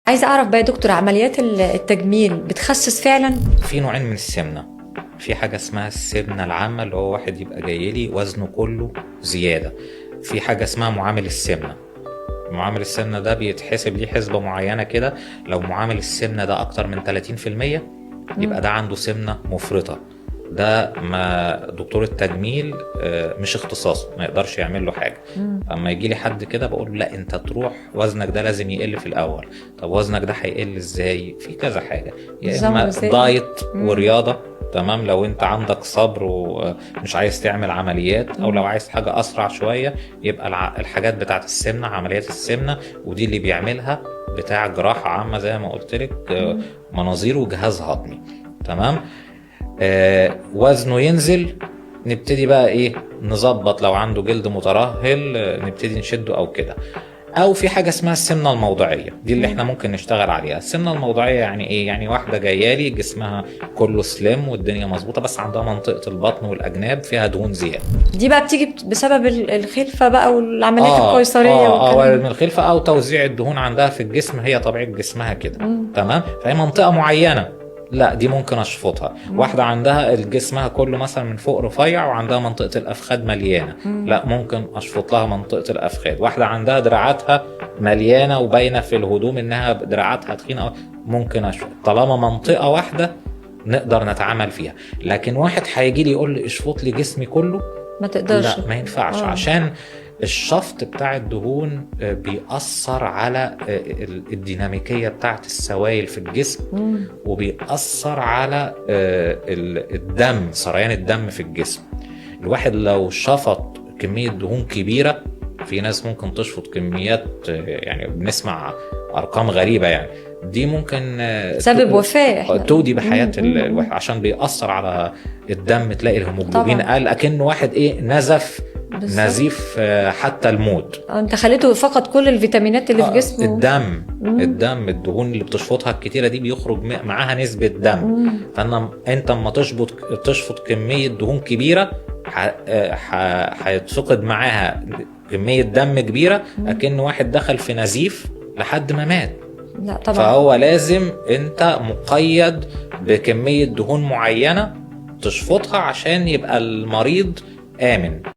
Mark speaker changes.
Speaker 1: عايزه اعرف بقى يا دكتور، عمليات التجميل بتخسس فعلا؟
Speaker 2: في نوعين من السمنة. في حاجة اسمها السمنة العامة، اللي هو واحد يبقى جاي لي وزنه كله زيادة. في حاجة اسمها معامل السمنة. معامل السمنة ده بيتحسب ليه حسبة معينة كده، لو معامل السمنة ده أكتر من 30% يبقى ده عنده سمنة مفرطة. ده ما دكتور التجميل مش اختصاصه، ما يقدرش يعمل له حاجة. اما يجي لي حد كده بقول له لا، انت تروح وزنك ده لازم يقل في الاول. طب وزنك ده هيقل ازاي؟ في كذا حاجة، يا
Speaker 1: نظام
Speaker 2: اما
Speaker 1: غذائي.
Speaker 2: دايت ورياضة، تمام، لو انت عندك صبر ومش عايز تعمل عمليات، او لو عايز حاجة اسرع شوية يبقى الحاجات بتاعت السمنة، عمليات السمنة، ودي اللي بيعملها بتاع جراحة عامة زي ما قلت لك، مناظير وجهاز هضمي، تمام. وزنه ينزل، نبتدي بقى ايه نظبط، لو عنده جلد مترهل نبتدي نشده او كده. او في حاجة اسمها السمنة الموضعيه، دي اللي احنا ممكن نشتغل عليها. السمنة الموضعيه يعني ايه؟ يعني واحدة جاية لي جسمها كله سليم والدنيا مظبوطة، بس عندها منطقة البطن والاجناب فيها دهون زيادة.
Speaker 1: دي بقى بتيجي بسبب الخلفة بقى والعمليات القيصريه والكلام
Speaker 2: من
Speaker 1: ده.
Speaker 2: الخلفة او توزيع الدهون عندها في الجسم، هي طبيعة جسمها كده، تمام. فهي منطقة معينة، لا دي ممكن اشفطها. واحدة عندها جسمها كله مثلا من فوق رفيع وعندها منطقة الافخاذ مليانة، لا ممكن اشفط لها منطقة الافخاذ. واحدة عندها دراعاتها مليانة وباينه في الهدوم انها دراعاتها تخينة، ممكن اشفط. طالما منطقة واحدة نقدر نتعامل فيها. لكن واحد هيجي لي يقول لي اشفط لي جسمي كله،
Speaker 1: ما تقدرش،
Speaker 2: لا ما ينفعش. عشان الشفط بتاع الدهون بيأثر على الديناميكية بتاعت السوائل في الجسم، وبيأثر على الدم، سريان الدم في الجسم. الواحد لو شفط كمية دهون كبيرة، في ناس ممكن تشفط كميات، يعني بنسمع أرقام غريبة، يعني دي ممكن
Speaker 1: سبب وفاة إحنا.
Speaker 2: تودي بحياة الواحد، عشان بيأثر على الدم، تلاقي الهيموجلوبين قل، أكنه واحد إيه نزف، نزيف حتى الموت.
Speaker 1: انت خليته فقد كل الفيتامينات اللي في جسمه.
Speaker 2: الدم، الدم، الدهون اللي بتشفطها الكتيرة دي بيخرج معاها نسبة دم. فأنا انت اما تشفط كمية دهون كبيرة، هيتفقد معاها كمية دم كبيرة، أكن واحد دخل في نزيف لحد ما مات.
Speaker 1: لا طبعا.
Speaker 2: فهو لازم انت مقيد بكمية دهون معينة تشفطها عشان يبقى المريض آمن.